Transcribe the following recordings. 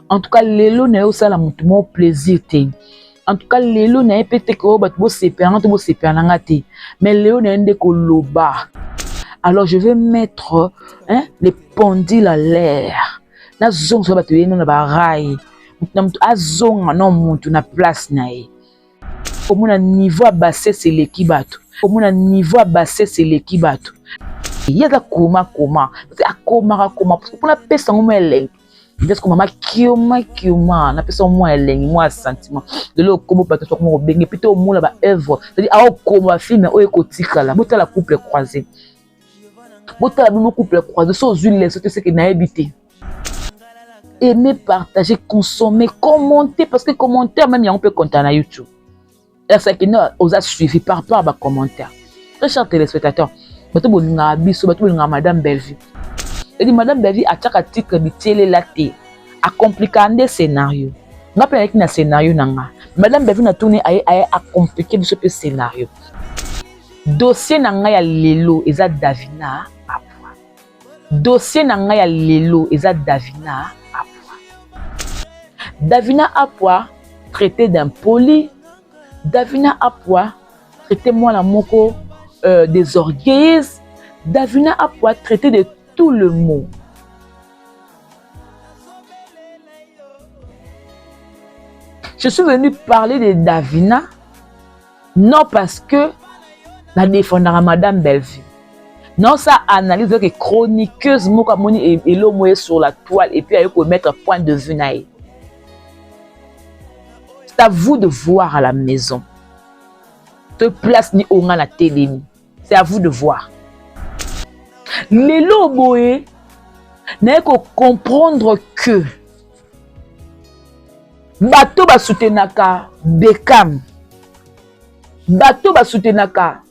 En tout cas lelo naye osala motu moko plaisir te. En tout cas lelo naye pe te que bato bosepela nga to bosepela na nga te. Mais lelo naye nde koloba. Alors je vais mettre hein, les pendules à l'air. Nazongisa bato ye na ba rail. Motu na motu azonga na motu na place na ye. Komona niveau ya bassesse eleki bato. Komona niveau ya bassesse eleki bato. Ye aza koma koma. Akomaka koma mpona apesa yango mwa elengi. Nde siko mama kioma kioma napesa yango mwa elengi mwa sentiment. Lelo okoma bato nyonso bakoma kobenge mpe te omona ba œuvre. C'est-à-dire aokoma ba film oyo ekotikala. Botala couple croisé. Botala bino couple croisé so ozwi leçon te seke nayebi te. Aimer, partager, consommer, commenter parce que commentaire même yango mpe compta na YouTube. Elakisaki no oza suivi par rapport à ba commentaire. Très chers téléspectateurs, bato bolingaka biso, bato bolingaka Madame Bellevue. Edi Madame Bellevue atiaka titre bitielela te. Akomplika nde scénario. Nga mpe nayaki na scénario na nga. Madame Bellevue natuni aye aye akomplike biso mpe scénario. Dossier na nga ya lelo eza Davina Apwa. Dossier na nga ya lelo eza Davina Apwa. Davina Apwa traité d'impoli. Davina Apwa traité mwana moko euh, des orgueilleuses. Davina Apwa traité de tout le mot. Je suis venu parler de Davina non parce que na défendaka Madame Bellevue. Non, ça analyse que chroniqueuse moko amoni elomo ye sur la toile et puis aye ko mettre point de vue na ye. C'est à vous de voir à la maison. Te place ni onga na telemi. C'est à vous de voir. Lelo boye naye ko comprendre que bato basoutenaka Beckham, bato basoutenaka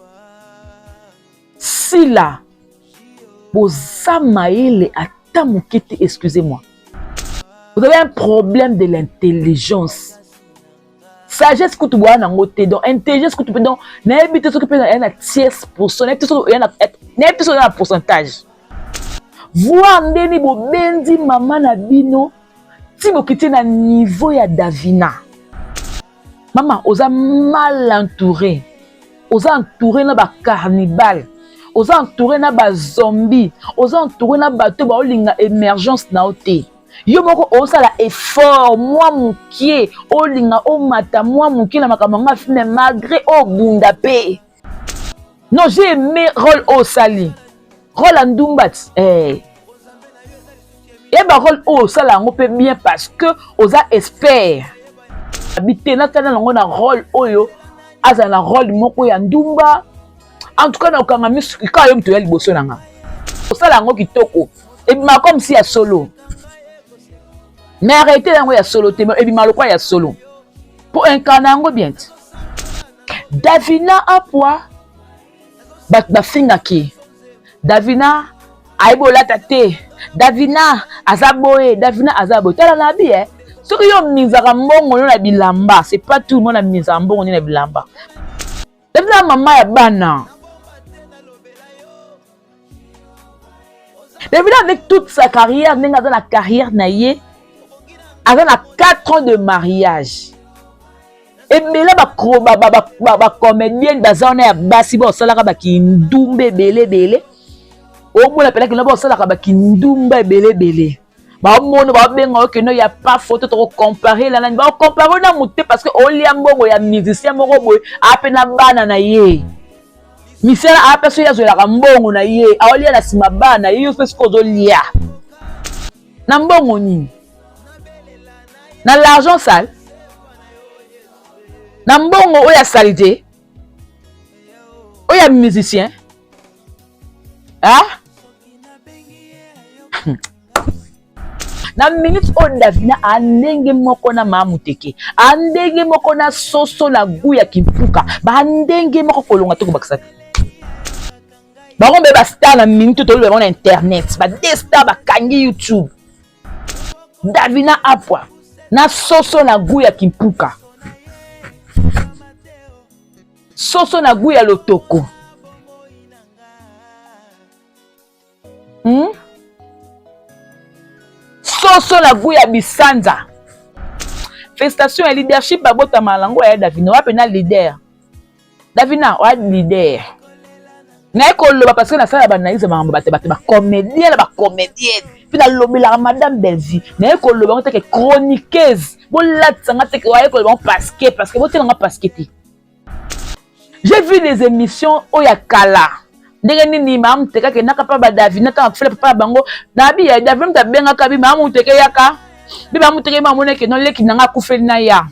Sila, boza mayele ata moke te, excusez-moi. Vous avez un problème de l'intelligence. Sagesse kutu boya nango te, donc intelligence kutu pe donc nayebi te soki pe ya na tiers pourcent, nayebi te soki ya na nayebi te soki ya na pourcentage. Voir ndeni bobendi mama na bino ti bokiti na niveau ya Davina. Mama oza mal entouré. Oza entouré na ba carnibal. Oza entouré na ba zombie. Oza entouré na bato baolinga émergence na yo te. Yo moko osala effort mwa mokie olinga omata mwa mokie na makambo nga filme malgré obunda pe. Non, j'ai aimé rôle osali. Rôle ya ndumba ti. Eh. Yeba rôle oyo osala yango pe bien parce que oza expert. Abi te natala nango na rôle oyo azala na rôle moko ya ndumba. En tout cas na okanga misu kaka yo moto ya liboso na nga. Osala yango kitoko. Ebima comme si ya solo. Mais arrêtez yango ya solo te, ebima lokola ya solo. Po incarner yango bien ti. Davina Apwa bato bafingaki Davina ayebi olata te, Davina aza boye, Davina aza boye. Tala na bi eh, soki yo mizaka mbongo no na bilamba, c'est pas tout le monde amizaka mbongo no na bilamba. Davina mama ya bana. Davina avec toute sa carrière, ndenge aza na carrière na ye, aza na 4 ans de mariage. Ebele bacomédienne baza wana ya basi baosalaka bakindumba ebele ebele, omona mpena kino baosalaka bakindumba ebele ebele, baomona baobenga yo kino ya pas photo, tokocompare na nani, baocompare na motu te parce que olia mbongo ya musicien moko boye ape na bana na ye misala ape soki azwelaka mbongo na ye aolia na nsima bana na ye, yo mpe soki ozolia na mbongo nini, na l'argent sale, na mbongo oyo ya salite oyo ya musicien ah? Na minute oyo Davina a ndenge moko na maa muteke, a ndenge moko na soso na gu ya kimpuka, ba ndenge moko kolonga to kobakisa te. Bango mpe ba star na minute toloba bango na internet, ba deux star bakangi YouTube. Davina Apwa na soso na gu ya kimpuka, soso na gu ya lotoko. Soso na gout ya bisanza. Félicitations ya leadership babotama lango ya Davina wapi na leader. Davina oya leader. Naye koloba parce que nasala ba analyse makambo bato bato ba comédien na ba comédienne mpe nalobelaka madame Bellevue naye koloba yango teke chroniqueuse bolatisa nga teke oye koloba yango parce que parce que botiela nga parce que te. J'ai vu des émissions oyo ya kala ndenge nini mama muteke akendaka pa ba Davina ntango akufela papa na bango nabi ya Davina moto abengaka bi mama muteke yaka bi mama muteke ma amoni eke no leki na nga akufeli na ya.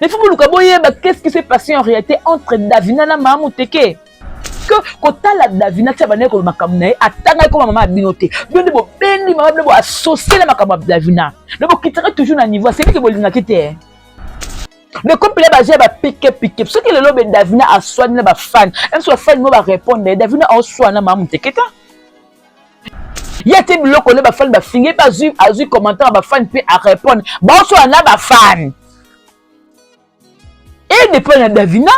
Mais faut boluka boyeba qu'est-ce qui s'est passé en réalité entre Davina na mama muteke. Que kotala Davina tia bandaki koloba makambo na ye atangaki koma mama ya bino te bino nde bobendi mama bino boassocie na makambo ya Davina donc bokitaka toujours na niveau asengi ke bolingaki te. Mais comme pela baje ba pique pique soki lelo be Davina aswani na ba fan même so ba fan mo ba répondre Davina oswana mama muteketa ye te biloko ne ba fan ba finge ba azui azui commentaire ba fan pe a répondre ba oswana na ba fan et dépend na Davina.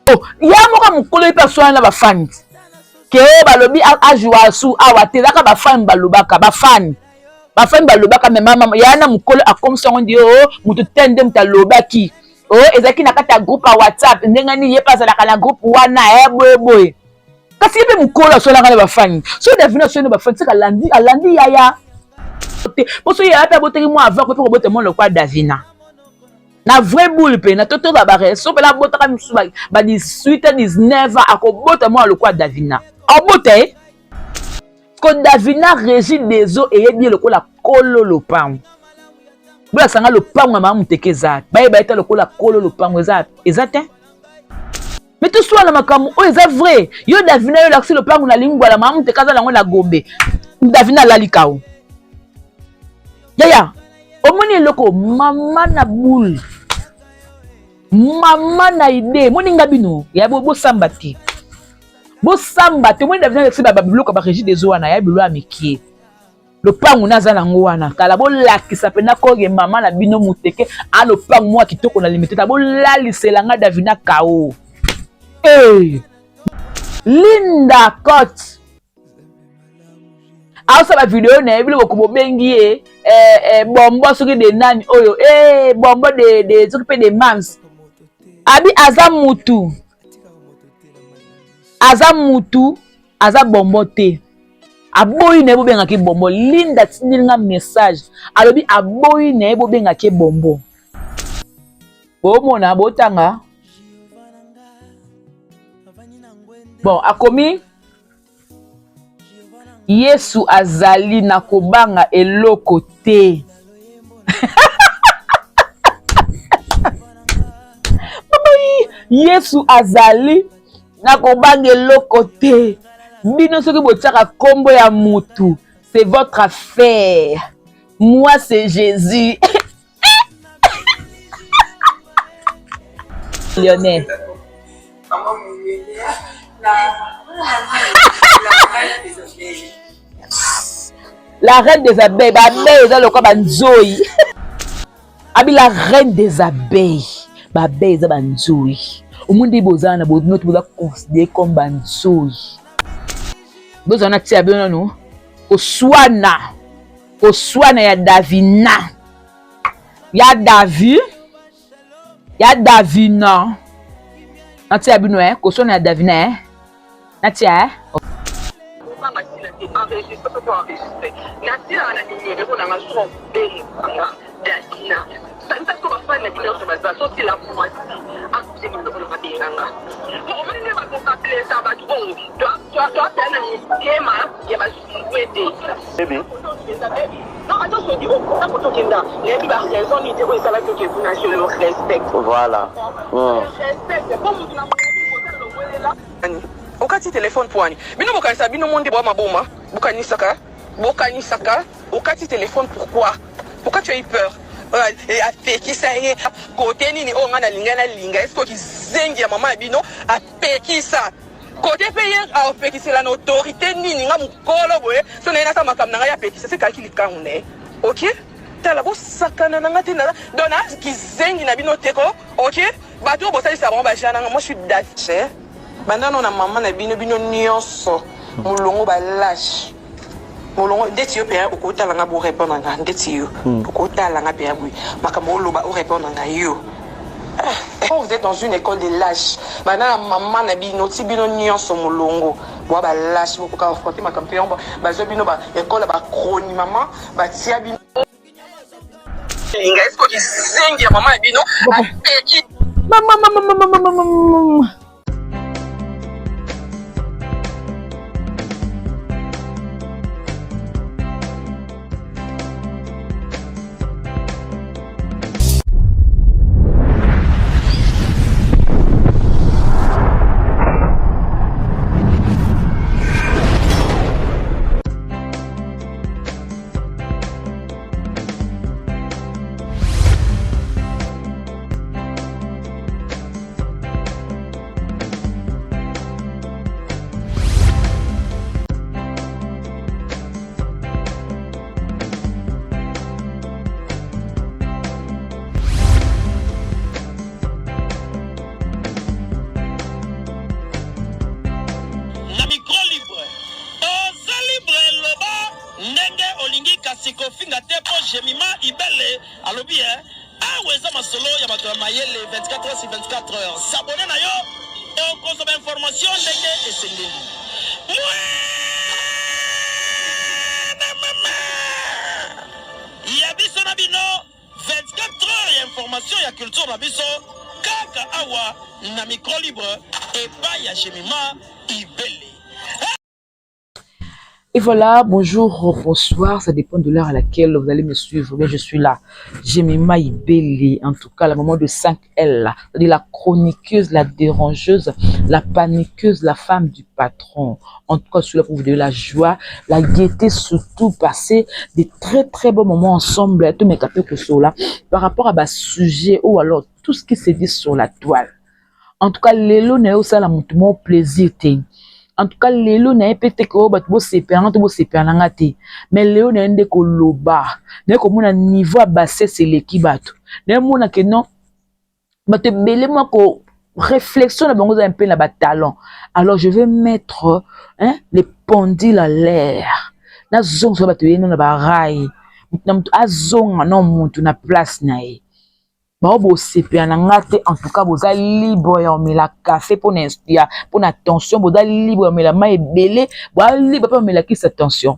Oh, ya moko mokolo ye mpe aswana na bafani ke oyo balobi ajoua su awa te ezalaka bafani balobaka bafani bafani balobaka me mama ya na mokolo akomisi yango ndi o oh, moto te nde moto alobaki o oh, ezalaki na kati ya groupe ya whatsapp ndenge nini ye mpe azalaka na groupe wana e eh, boye boye kasi ye mpe mokolo aswanaka na bafani soki davina aswani na bafani seke alandi alandi yaya te mpo soki yaya mpe abotaki mwa avant kope kobota mwa lokola davina na vrai boule mpe na toto ba bareso mpe nabotaka misusu ba 18 19 ans akobota mwana lokola davina abota ye ko davina régie des eaux eyebi ye lokola kolo lopango bolakisa nga lopango ya mama moteke eza bayeba ye ta lokola kolo lopango eza eza te me toswana makambo oyo eza vrai yo davina yo olakisi lopango na lingwala mama moteke aza nango na gombe davina alali kao yaya omoni eloko mama na boule mama na ide moni nga bino ya bosamba te bosamba te omoni davina alexi babiloko ba régie des eaux wana ya bilo ya mikie lopangu naza nango wana kala bolakisa mpena koge mama na bino moteke a lopangu mwa kitoko na limite ta bolalisela nga davina kao hey. Eh! Linda Cote aosala video na ye bino boko bobengi ye eh, eh, bombo soki de nani oyo eh, bombo de, de soki mpe de mams abi aza mutu aza mutu aza bombo te aboyi na ye bobengaki bombo linda atindeli nga message alobi aboyi na ye bobengaki bombo bomona botanga bon akomi Yesu azali na kobanga eloko te. Yesu azali na kobanga eloko te. Bino soki botiaka kombo ya mutu, c'est votre affaire. Moi c'est Jésus. Lionel. La reine des abeilles, ba abeilles eza lokola ba nzoyi. Abi la reine des abeilles, ba abeilles eza ba nzoyi. Omoni nde boza na bonote boza considéré comme ba nzoyi. Bozala na tia bino nanu koswana koswana ya Davina ya Davi ya Davina natia bino eh koswana ya Davina eh natia eh obanga sila te enregistre soki enregistre nasilaka na numero na nga so obenganga Davina sangisa siko bafani na bino nyonso baza so sila mwasi akosibana babenganga po omoni nde bakokaplesa bato oyo toapela na mitema ya basungwe te Baby. Non, attends, je te dis, oh, pourquoi tokenda nayebi ba raison nini te oyo esalaki oke kuna je le respecte Voilà. Mm. respecte po moto na moyebi kota longwelela okati telefone poani bino bokanisa bino monde bwa maboma bokanisaka bokanisaka okati telefone pourquoi pourquoi tu as eu peur apekisa ye kote nini oyo ngai nalingai nalinga eske kizengi ya mama ya bino apekisa kote pe ye apekisela na autorité nini nga mokolo boye so naye nasala makambo na ngai apekisa se kaki likangu na ye ok tala bosakana na nga te na donc na kizengi na bino te ko ok bato oyo bosalisa bango baja na nga moi je suis dache banda no na mama na bino bino nyonso molongo ba lâche. Molongo ndeti yo mpe okotala nga, borépondre nga ndeti yo okotala nga mpe boye makambo oloba, orépondre nga yo. Vous êtes dans une école de lâche. Bana na mama na bino ti bino nyonso molongo bwa balâche, bokoka affronter makambo te. Yango bazwa bino ba école ya bachroni, mama batia bino linga eske kizengi ya mama ya bino apeki. Mama, mama, mama, mama, mama, mama. Na micro libre, oza libre, loba ndenge olingi, kasi kofinga te, mpo Jemima Ibele alobi e awa eza masolo ya bato ya mayele. 24 heures sur 24 heures, s'abonner na yo, okozwa bainformation ndenge esengeli. Mwana mama ya biso na bino, 24 heures ya information ya culture na biso, kaka awa na micro libre epai ya Jemima Ibele. Et voilà, bonjour, bonsoir, ça dépend de l'heure à laquelle vous allez me suivre, mais je suis là. Jemima Ibele, en tout cas, la maman de 5L, c'est-à-dire la chroniqueuse, la dérangeuse, la paniqueuse, la femme du patron. En tout cas, je suis là pour vous donner la joie, la gaieté, surtout passer des très très bons moments ensemble, tous mes capés que sont là, par rapport à ma sujet ou alors tout ce qui s'est dit sur la toile. En tout cas, lelo na yo osala motu moko plaisir te. En tout cas, lelo na ye mpe te ke oyo bato bosepela nga to bosepela na nga te, mais lelo na ye nde koloba naye komona niveau ya bassesse eleki bato. Naye mona ke non, bato ebele mwa ko réflexion na bango eza mpe na batalent. Alors je vais mettre, hein, les pendules à l'air, nazongisa bato ye no na barail, motu na motu azonga no motu na place na ye. Bao bosepela na nga te, en tout cas boza libre ya omela café mpona ya mpona tension, boza libre ya omela mai ebele, boza libre mpe omela kisa tension.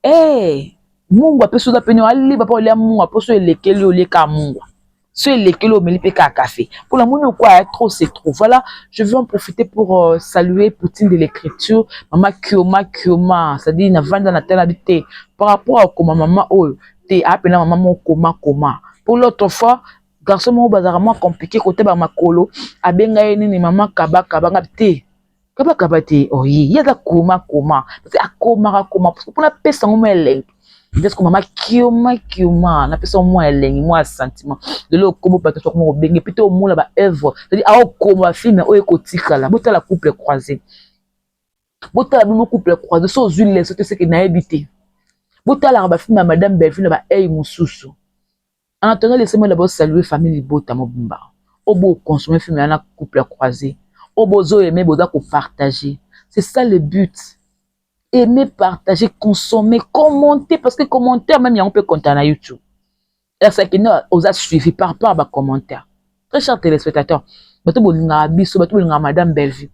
Hey, mungwa mpe soza pene, oza libre mpe olia mungwa, mpo so elekeli olieka mungwa, so elekeli omeli mpe kaka café. Pour la moni okwa, trop c'est trop. Voilà, je veux en profiter pour saluer Poutine de l'écriture, mama Kioma Kioma, c'est-à-dire na vanda na tala te par rapport à koma mama oyo te apena mama moko koma koma. Pour l'autre fois, garçon moko bazalaka mwa compliqué kote bamakolo, abenga ye nini, mama kaba kaba, nga te kaba kaba te, oye ye aza koma koma parce que akomaka koma, parce que mpona apesa yango mwa elengi. Nde mama Kioma Kioma napesa yango mwa elengi, mwa sentiment. Lelo okoma bato nyonso bakoma kobenge mpe te, omona ba œuvre, c'est-à-dire aokoma bafilm oyo ekotikala. Botala Couple croisé, botala bino Couple croisé, so ozwi leso te seke nayebi te. Botalaka bafilm ya madame Bellevue na baei mosusu. En attendant, laissez-moi d'abord saluer famille libota mobimba oyo boconsommer film ya na Couple croisé, oyo bozoaimer, boza kopartager. C'est ça le but: aimer, partager, consommer, commenter, parce que commentaire même yango mpe compta na YouTube. Elakisaki no oza suivi par rapport à bacommentaire. Très chers téléspectateurs, bato bolingaka biso, bato bolingaka madame Bellevue,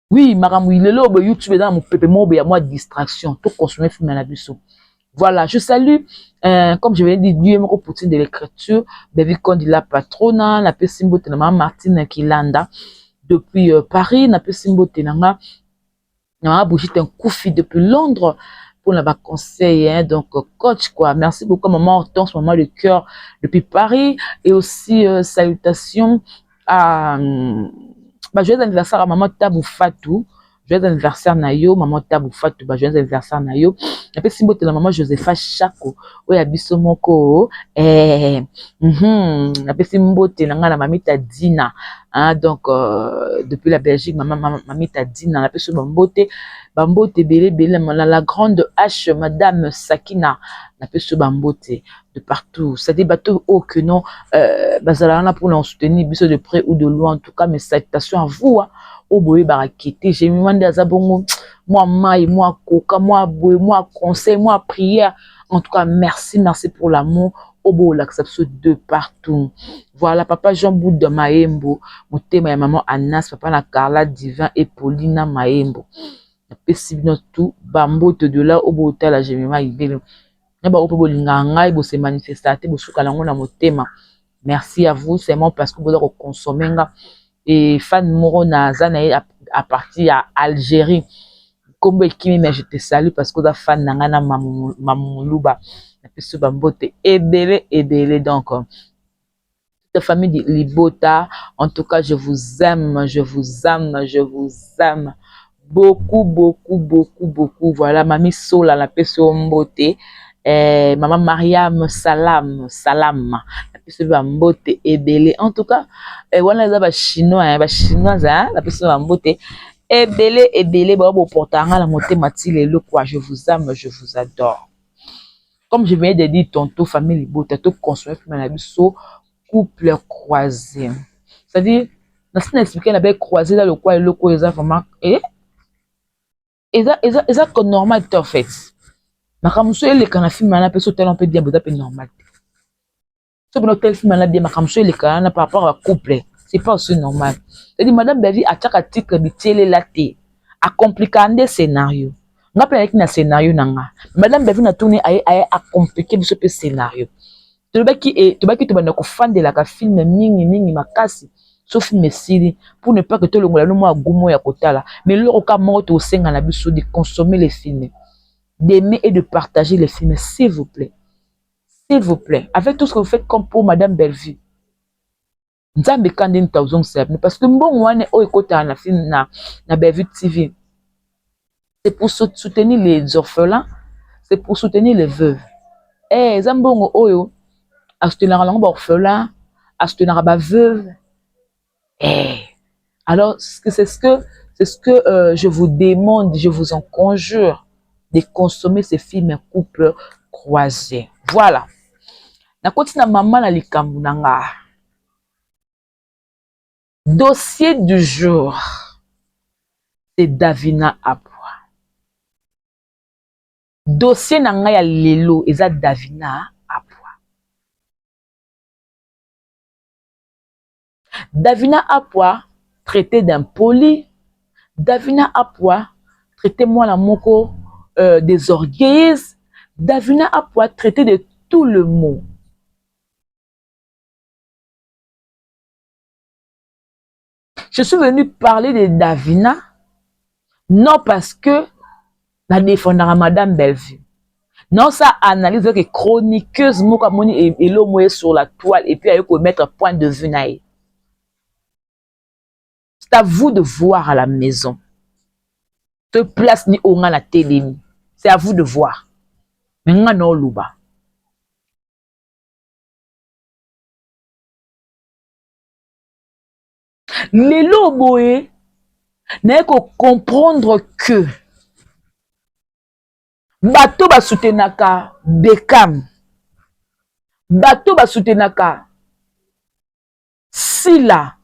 oui, makambo lelo oyo YouTube eza na mopepe moko boye ya mwa distraction, toconsommer film na biso. Voilà, je salue, comme je venais de dire, Dieu moko Poutine de l'écriture, Baby Kondi la patrona, napesi mbote na mama Martine Kilanda depuis Paris, napesi mbote na nga na mama Brigitte Nkoufi depuis Londres pour la conseil, hein, donc coach quoi. Merci beaucoup maman Hortense, maman de cœur depuis Paris, et aussi salutations à bah, joyeux anniversaire à maman Tabou Fatou. Joyeux anniversaire na yo maman Tabou Fatou, bah, joyeux anniversaire na yo. Napesi mbote na maman Josepha Chako oyo ya biso moko eh, napesi mbote na ngai na mamita Dina, hein, donc depuis la Belgique, mama, mama mamita Dina, napesi bambote, bambote ebele ebele na la grande H, madame Sakina, napesi bambote de partout, c'est-à-dire bato oyo que non bazala wana mpona soutenir biso de près ou de loin. En tout cas, mes salutations à vous, hein, oyo boyebaka kete Jemima nde aza bongo. Mwa mai, mwa coca, mwa boye, mwa conseil, mwa prière. En tout cas, merci, merci pour l'amour oyo bolakisa biso de partout. Voilà, papa Jean Bouda Mayembo, motema ya maman Anas, papa na Carla Divin et Paulina Mayembo, napesi bino tout bambote de là oyo botala Jemima Ibele. Na baoyo mpe bolingaka ngai, bose manifesta te, bosuka nango na motema. Merci à vous seulement parce que boza koconsommer nga. E fan moko naza na ye à partir ya Algérie, nkombo ekimi, mais je te salue parce que oza fan na ngai na Mamuluba. Napesi bambote ebele ebele. Donc toute la famille Libota, en tout cas, je vous aime, je vous aime, je vous aime beaucoup, beaucoup, beaucoup, beaucoup. Voilà, mami Sola, napesi yo mbote. Mama Mariam, salam salam, napesi bambote ebele. En tout cas, wana eza bachinois, bachinoise, napesi bambote ebele ebele. Bao boporta nga na motema ti lelo quoi. Je vous aime, je vous adore. Comme je venais de dire tantôt, famille Libota, toconsommer film na biso Couple croisé. C'est-à-dire, nasi na expliqué na be croisé eza lokwa eloko oyo eza vraiment eza normal te. En fait, makambo mosusu eleka na film wana mpe so otala mpe bien, boza mpe normal te. So mpena otali film wana bien, makambo mosusu eleka wana par rapport à couple, c'est pas aussi normal. C'est-à-dire, madame David atiaka titre bitielela te, acomplika nde scénario. Nga mpe nayaki na scénario na nga. Madame David na tourne aye acompliquer biso mpe scénario. Tolobaki tobanda kofandelaka film mingi mingi makasi so film esili, pour ne pas que tolongola no mwa gumo ya kotala. Mais eloko ka moko tosenga na biso, de consommer les films, d'aimer et de partager les films, s'il vous plaît, s'il vous plaît. Avec tout ce que vous faites comme pour madame Bellevue, Nzambe ka nde nini ozongisela bino, parce que mbongo wana oyo ekotaka na film na Bellevue TV, c'est pour soutenir les orphelins, c'est pour soutenir les veuves. Eza mbongo oyo asoutenaka nango baorphelin, asoutenaka baveuve. Alors c'est ce que je vous demande, je vous en conjure de consommer ces films Couple croisé. Voilà, nakoti na mama na likambo na nga. Dossier du jour, c'est Davina Apwa. Dossier na ngai ya lelo eza Davina Apwa. Davina Apwa traité d'impoli, Davina Apwa traité mwana moko des orgueilleuses, Davina Apwa traité de tout le mot. Je suis venu parler de Davina, non parce que na défendaka madame Bellevue, non ça analyse que chroniqueuse moko amoni elomo ye sur la toile et puis aye komettre point de vue na ye. C'est à vous de voir à la maison te place ni oyo nga na telemi. C'est à vous de voir, mais nga na oloba. Lelo boye naye kocomprendre que bato basoutenaka Bekam, bato basoutenaka Sila,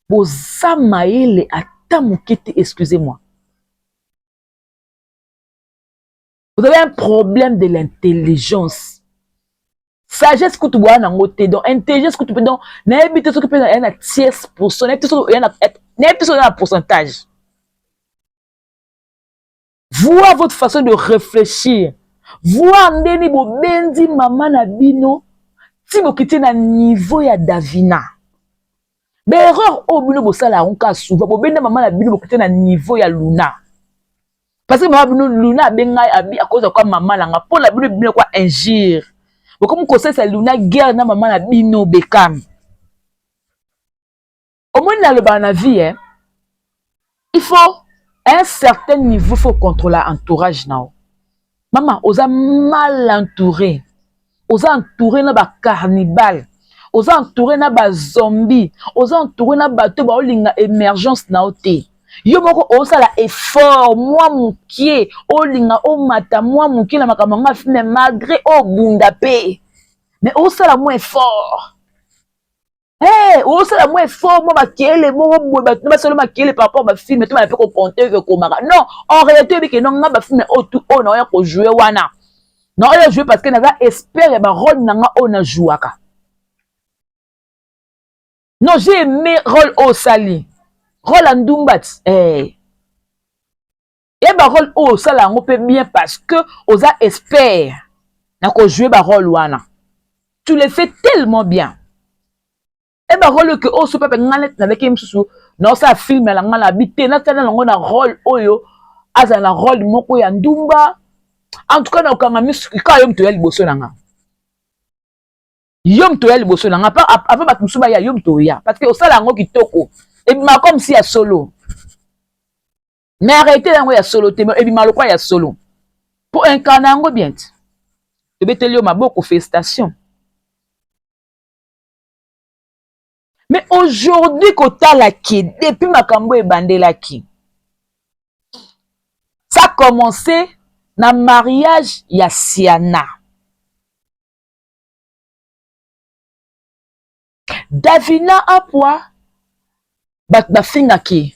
boza mayele ata moke te. Excusez-moi, vous avez un problème de l'intelligence. Sagesse kutu boya nango te. Donc intelligence kutu mpe, donc nayebi te soki mpe ya na tiers pourcent, nayebi te soki nayebi te soki oya na pourcentage. Voir votre façon de réfléchir, voir ndeni bobendi mama na bino ti bokiti na niveau ya Davina. Baerreur oyo bino bosala yango kaka souvent, bobenda mama na bino, bokiti na niveau ya Luna, parce que mama bino Luna abengai abi akozwa kwa mama na nga mpo na bino. Bino kwa injure, bokomi kosalisa Luna guerre na mama na bino Bekam. Omoni, nalobaka na vie, il faut à un certain niveau, faut contrôler entourage na yo. Mama, oza mal entouré, oza entouré na bacarnibale, oza entouré na bazombi, oza entouré na bato baolinga émergence na yo te. Yo moko osala effort mwa mokie, olinga omata mwa mokie na makambo yango film, malgré obunda mpe, mais osala mwa effort. Hey, osala mwa effort mwa makele moko boye bato na basala makele par rapport bafilme to bana mpe kocompte ke ekomaka non. En réalité oyebi ke non, nga bafilme oyo tu oyo naoya kojoue wana, naoya joue parce que naza expert ya barole na nga oyo najouaka. Non, j'ai aimé rôle oyo osali, rôle ya ndumba ti hey. Ye barole oyo osala yango mpe bien parce que oza expert na kojoue barole wana, tu le fais tellement bien. E barole ke oyo so pepe ngai neti naleki mosusu naosala filme na ngai na bi te, natala nango na role oyo azala na role moko ya ndumba. En tout cas nakokanga misu kaka yo moto oya liboso na nga, yo moto oya liboso na nga avant bato mosusu baya, yo moto oya parce que osala yango kitoko, ebima comme si ya solo, mais arrête yango ya solo te, ebima lokwa ya solo po incarne yango bien te. Tobeteli yo maboko, félicitation. Mais aujourd'hui kotala ke depuis makambo ebandelaki, ça commencé na mariage ya Siana, Davina Apwa, bato bafingaki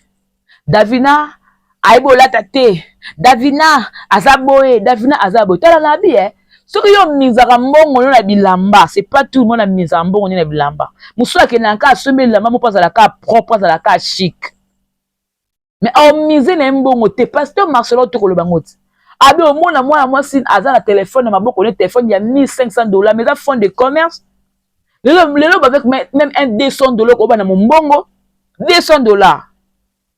Davina ayebi olata te, Davina aza boye, Davina aza boye. Tala na bi eh. Soki yo omizaka mbongo no na bilamba, c'est pas tout le monde amizaka mbongo no na bilamba. Mosusu akendaka kaka asombi elamba moko azala kaka propre, azala kaka chic, mais omise na ye mbongo te. Pasteur Marcelo to koloba ngo ti abi omona mwana mwasi aza na telefone na maboko ne, telefone ya 1500 $, mais eza fond de commerce. Lelo lelo avec même un 200 $ koba na mombongo 200 $,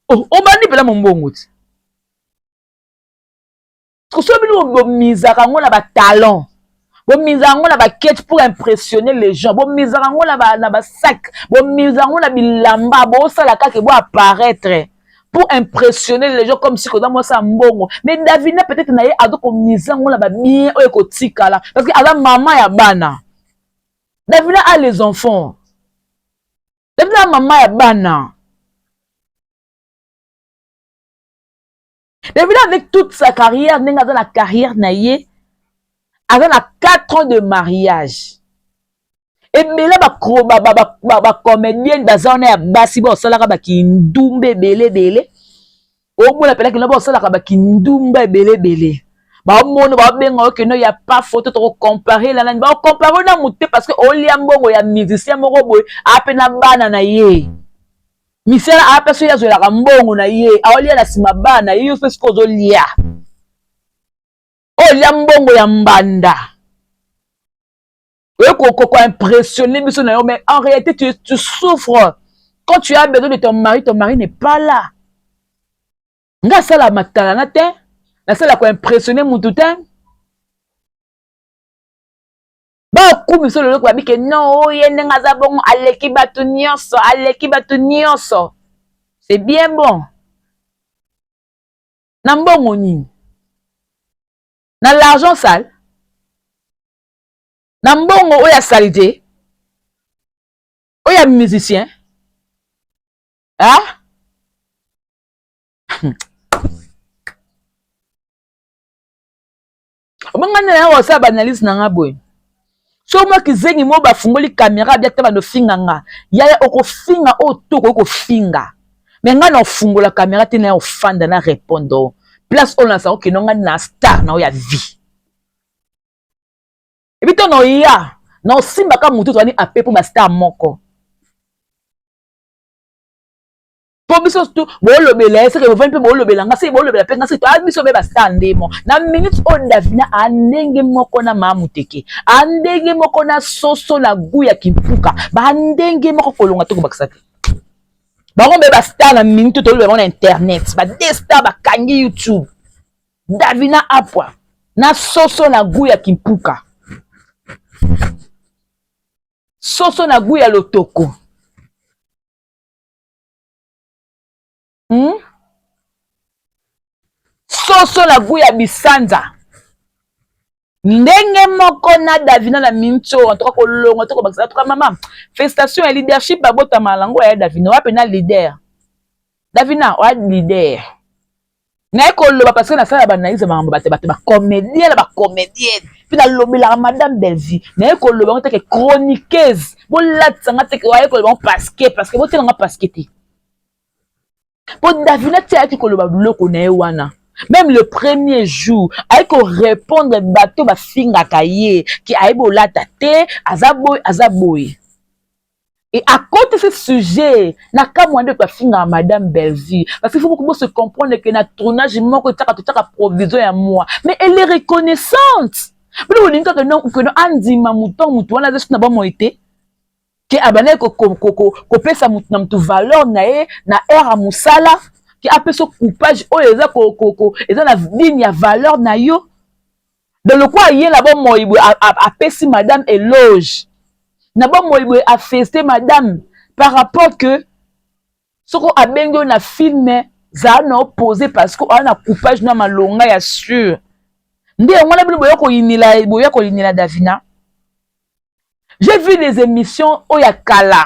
oh, obandi mpela mombongo ti soki bino bomizaka yango na batalon, bomizaka yango na bakete pour impressionner les gens, bomizaka yango na basac, bomizaka yango na bilamba, bosala kaka bo apparaître pour impressionner les gens comme si koza mwasi ya mbongo. Mais Davina peut-être na ye aza komiza yango na babien oyo ekotikala parce que aza mama ya bana. Davina a les enfants, Davina mama ya bana. Davina avec toute sa carrière, ndenge aza na carrière na ye, aza na 4 ans de mariage. Ebele bacomédienne baza wana ya basi baosalaka bakindumba ebele ebele, omona mpelaki no baosalaka bakindumba ebele ebele, baomona baobenga okeno ya pas photo. Tokocompare la nani? Baocompare na motu te parce que olia mbongo ya musicien moko boye ape na bana na ye misala ape so ye azwelaka mbongo na ye, aolia na nsima bana na ye. Yo mpe soki ozolia, olia mbongo ya mbanda, oye koimpressionne biso na yo, mais en réalité tu souffres. Quand tu as besoin de ton mari, ton mari n'est pas là. Nga asala matalana te, nasala koimpressionne mutu te. Bakumisa loloko babi ke non, oye ndenge aza bongo, aleki bato nyonso, aleki bato nyonso. C'est bien bon na mbongo nini? Na l'argent sale, na mbongo oyo asali te, oyo ya musicien. Ah, obanga nde na osala baanalyse na nga boye. So mwa kizengi mo bafungoli kamera abi ata bando finga nga, yaya okofinga oyo to okoki kofinga, me nga na ofungola kamera te, na ya ofanda na répondre place oyo nasanga okende nga na star na oyo ya vie ebi to na oya na osimbaka motu tozali ape mpo bastar moko mpo biso tu bolobela ye seke bovandi mpe bolobela nga, seke bolobela mpe nga, seke toya biso mpe bastar ndemo na minute oyo. Davina a ndenge moko na maa muteke, a ndenge moko na soso na gu ya kimpuka, ba ndenge moko kolonga to kobakisa te. Bango mpe bastar na minute oyo tolobela bango na internet, ba deux star bakangi YouTube, Davina Apwa na soso na gu ya kimpuka, soso na gu ya lotoko. Soso na gu ya bisanza ndenge moko na Davina na minti oyo. Antoka kolonga to kobakisa antoka mama, félicitation ya leadership babotama yango ya Davina. Oya mpe na leader, Davina oya leader. Naye koloba parce que nasala ba analyse makambo bato bato ba comédien na ba comédienne mpe nalobelaka madame Bellevue. Naye koloba yango teke chroniqueuse, bolatisa nga teke waye koloba yango parce que parce que botela nga parce que te. Po Davina ti ayaki koloba biloko na ye wana, même le premier jour aye korépondre bato bafingaka ye ke ayebi olata te, aza boye, aza boye. Et à côté ce sujet, na kamwa nde bafingaka madame Bellevue, parce qu'il faut beaucoup se comprendre que na tournage moko etaka totaka provision ya moi, mais elle est reconnaissante. Bino bolingi kaka no que andima moto motu wana aza soki na bomoi te, ke abandaki kopesa motu na motu valeur na ye na aire ya mosala, ke apesa coupage oyo eza eza na ligne ya valeur na yo. Donc lokola ye na bomoi boye apesi madame éloge na bomoi boye, afeste madame par rapport que soko abengi oyo na film, zala na opposé parce que oya na coupage na malonga ya sûr. Nde yango wana bino boya koyinela, boya koyinela Davina. J'ai vu des émissions oyo ya kala,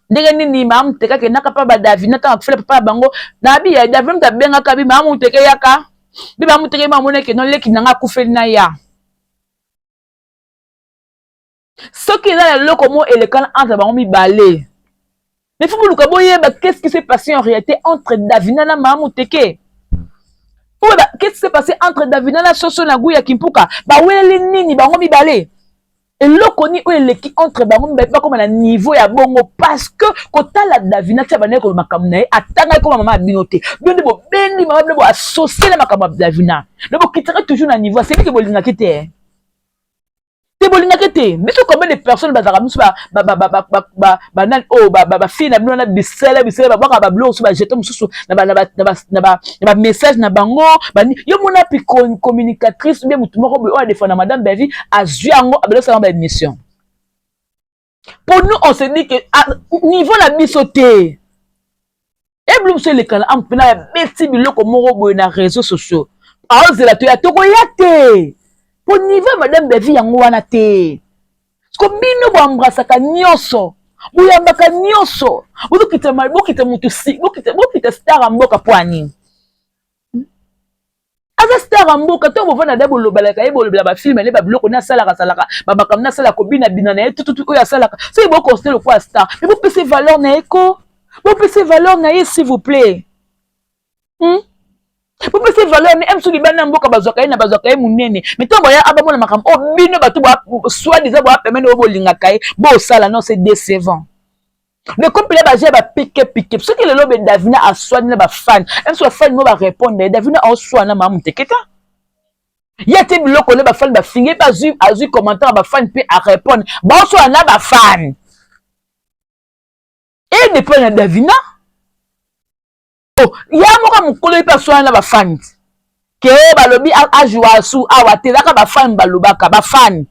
ndenge nini maa muteke akendaka mpa badavina ntango akufela papa ya bango. Nabi ya Davina mutu abengaka bi maa muteke yaka bi maa muteke, ma amoni eke noleki nanga akufeli na ya. Soki eza na eloko moko elekana entre bango mibale, mais faut boluka boyeba qu'est-ce qui s'est passé en réalité entre Davina na maa muteke. Oyeba qu'est-ce qui s'est passé entre Davina na Soso na Guya Kimpuka. Baweleli nini bango mibale? Eloko nini oyo eleki entre bango mibale bakóma na niveau ya bongo? Parce que kotala Davina tia bandeki koloba makambo na ye, atangaki koma mama ya bino te. Bino nde bobendi mama, bino boassocie na makambo ya Davina, donc bokitaka toujours na niveau aseliki. Bolingaki te te, bolingaki te. Biso combien de personnes bazalaka biso banani oyo bafille na bino wana, bisele bisele, babwaka babiloko mosusu, bajeton mosusu na bamessage na bango. Yo mona pi communicatrice bien, motu moko boye oyo adefanda madame Bellevue azwi yango, abelosala baémission. Pour nous, on se dit que ah, niveau na biso te. Ebilo mosusu elekana amu mpena abeti biloko moko boye na réseaux sociaux, aozela toya, tokoya te po niveau ya madame Bellevue yango wana te. Siko bino boembrasaka nyonso, boyambaka nyonso, bozokita, bokita motu, bokita star ya mboka. Mpo anini aza star ya mboka? Ntango bovanda da, bolobalaka ye, bolobela bafilme ne, babiloko ne asalaka, asalaka bamakambo ne, asalaka kobinabina na ye, tututu oyo asalaka. Soki boconsidere lokola star, mais bopesa valeur na ye ko, bopesa valeur na ye, s'il vous plaît, Bopesa valeur ne mosusu. Libanda ya mboka bazwaka ye na bazwaka ye monene, mais ntango baya abamona makambo oyo bino bato soit disant boya pembeni oyo bolingaka ye bosala, non, c'est décevant. Mais comme pele baje bapike pike, soki lelo be Davina aswani na bafani mosusu, bafani mo barépondre, Davina aoswana mama moteketa ye te. Biloko nde bafani bafingi mpe azwi, azwi commentaire ya bafani mpe arépondre, baoswana na bafani e dépend na Davina. Oh, ya moko mokolo ye mpe aswana na bafani ke oyo balobi ajoua su awa te, ezaka bafani balobaka, bafani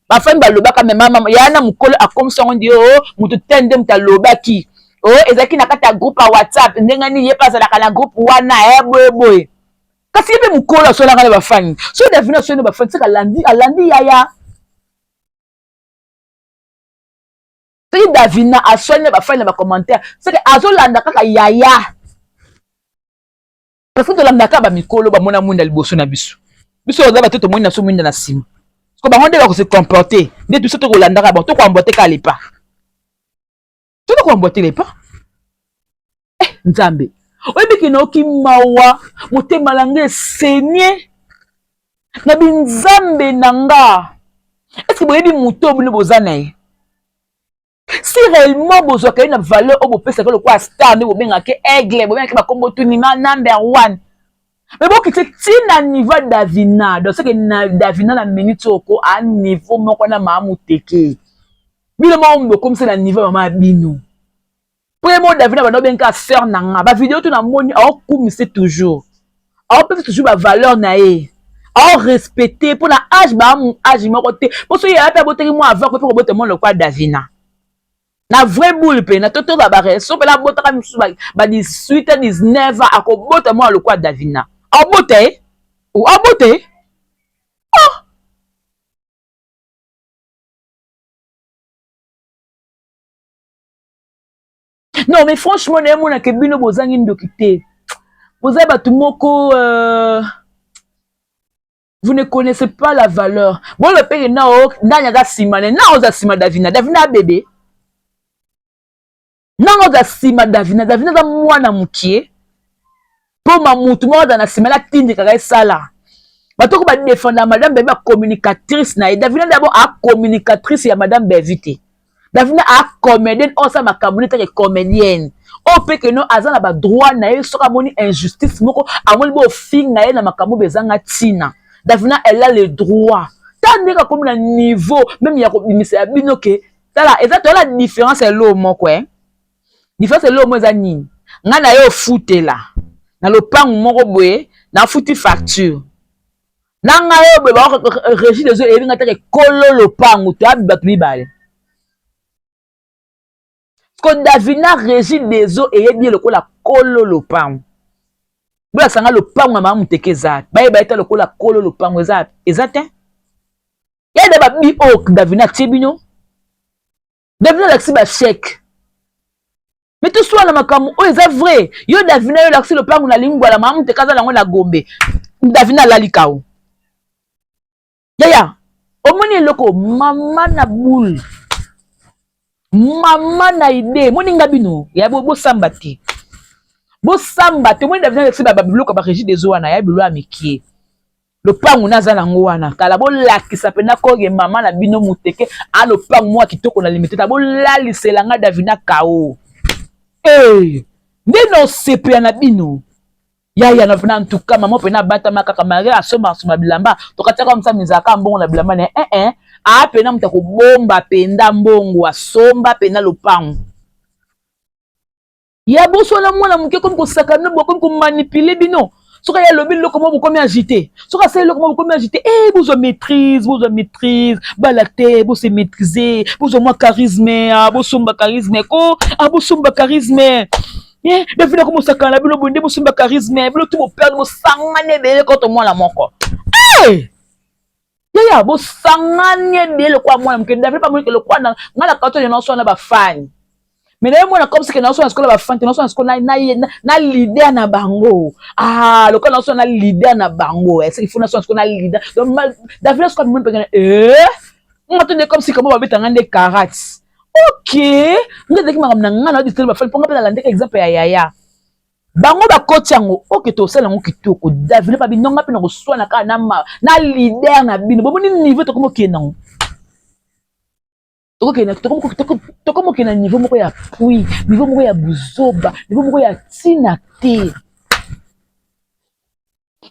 bafani balobaka. Me mama ya na mokolo akomisa yango ndi o motu te, nde moto alobaki o ezalaki na kati ya groupe ya WhatsApp. Ndenge nini ye mpe azalaka na groupe wana e boye boye? Kasi ye mpe mokolo aswanaka na bafani. Soki Davina aswani na bafani, seka alandi, alandi yaya. Soki Davina aswani na bafani na bacommentaire, seke azolanda kaka yaya, parce que tolandaka bamikolo bamona mwinda liboso na biso. Biso oza bato tomoni na biso mwinda na nsima, parce bango nde bakose comporter nde biso tokolandaka bango. Tokoemboîter kaka lepa, tokoemboîter lepa. Eh, Nzambe, oyebi ke naoki mawa, motema na nga esenie na binzambe na nga. Est-ce boyebi moto oyo bino boza na ye? Si réellement bozwaka ye na valeur oyo bopesaka lokola star, nde bobengaka aigle, bobengaka bakombo tunima number one, mais bokiti ntina niveau ya Davina. Donc seke na Davina na minute oyo ko a niveau moko na maa moteke, bino moko bokomisa na niveau ya mama ya bino. Po ye moko Davina banda obenga sœur na nga, bavideo to namoni aokumise toujours, aopesa toujours bavaleur na ye, aorespecte mpo na age baa age moko te. Mpo soki yaya mpe abotaki mwa avant, kope kobota mwana lokola Davina na vrai boule mpe na totoza bareso mpe nabotaka misusu ba 18 19 ans, akobota mwana lokola Davina, abota ye, abota ye. Oh! Non mais franchement, nayemonaka bino bozangi ndoki te. Boza bato moko vous ne connaissez pas la valeur. Bolo peke na o nani aza nsima na na oza nsima Davina. Davina abebe nanga oza nsima Davina. Davina aza mwana mokie mpo ma mutu moko aza na nsima natindikaka esala bato ko badefenda madame Bevi, bacommunicatrice na ye. Davina d'abord acommunicatrice ya madame Bevi te. Davina acomédienne oyo asala makambo neti ake comédienne oyo mpe keno aza na badroit na ye. Soki amoni injustice moko, amoni bofinga ye na makambo oyo ezanga ntina, Davina, elle a le droit. Ta ndenge akomi na niveau même ya kobimisa ya bino ke tala, eza toyala différence ya eloo moko. Différence eloo moko eza nini? Ngai na ye ofutela na lopangu moko boye, nafuti facture na ngai oyo boye, ba Régie des eaux eyebi ngai teke kolo lopangu, toyabi bato mibale. Ko Davina, Régie des eaux eyebi ye lokola kolo lopangu. Bolakisa lopangu ya mama Muteke eza, bayeba ye te lokola kolo lopangu eza te. Ye nde babi oyo Davina atie bino. Davina alakisi bachèque, mais toswala makambo oyo eza vrai. Yo Davina, yo olakisi lopangu na Lingwala, mama Muteke aza nango na Gombe. Davina alali kao. Yaya, omoni eloko mama na boule, mama na idée, moninga bino ya bosamba te, bosamba te. Omoni Davina alakisi babiloko ya barégie des eaux wana, ya bilo ya mikie, lopangu naza nango wana kala. Bolakisa mpena koge mama na bino Muteke a lopangu mwa kitoko na Limete ta. Bolalisela nga Davina kao. Hey, nde nosepela na bino yaya na mpena. Ntuka mama mpena abatama kaka mari asomba bilamba, tokatiaka mosa mizalaka mbongo na bilamba na ye. Eh, aa mpena moto akobomba mpenza mbongo, asomba mpena lopangu ya boso wana. Mwana moke komi kosaka bino, bokomi komanipuler bino. Soki aye alobi eloko moko, bokomi agité. Soki asali eloko moko, bokomi agité. E bozwa maîtrise, bozwa maîtrise, bala te, bose maîtriser, bozwa mwa charisme. Bosomba charisme ko, bosomba charisme. Davina komosakana na bino boye nde bosomba charisme. Bino tu boperdre, bosangani ebele koto mwana moko. Yaya, bosangani ebele lokola mwana moke. David bamonike lokola ngai na kato nyonso na bafani, mais naye mwana comme sike naosala sikoyo na bafani te, naosala sikoyo na leader na bango. Ah, lokola naosala na leader na bango, est-ce qu'il faut nasala sikoyo na leader? Donc David sikoyo amoni mpengana nga to nde comme sika mo babetanga nde karate. Ok, nga ezalaki makambo na nga na odisele bafani mpo nga mpe nalandeka exemple ya yaya bango bakoti yango. Ok, tosala yango kitoko. David pa bino, nga mpe na koswana kaka na leader na bino. Bomoni niveau tokomi okende yango, tokomi okende na niveau moko ya pui, niveau moko ya buzoba, niveau moko ya ntina te,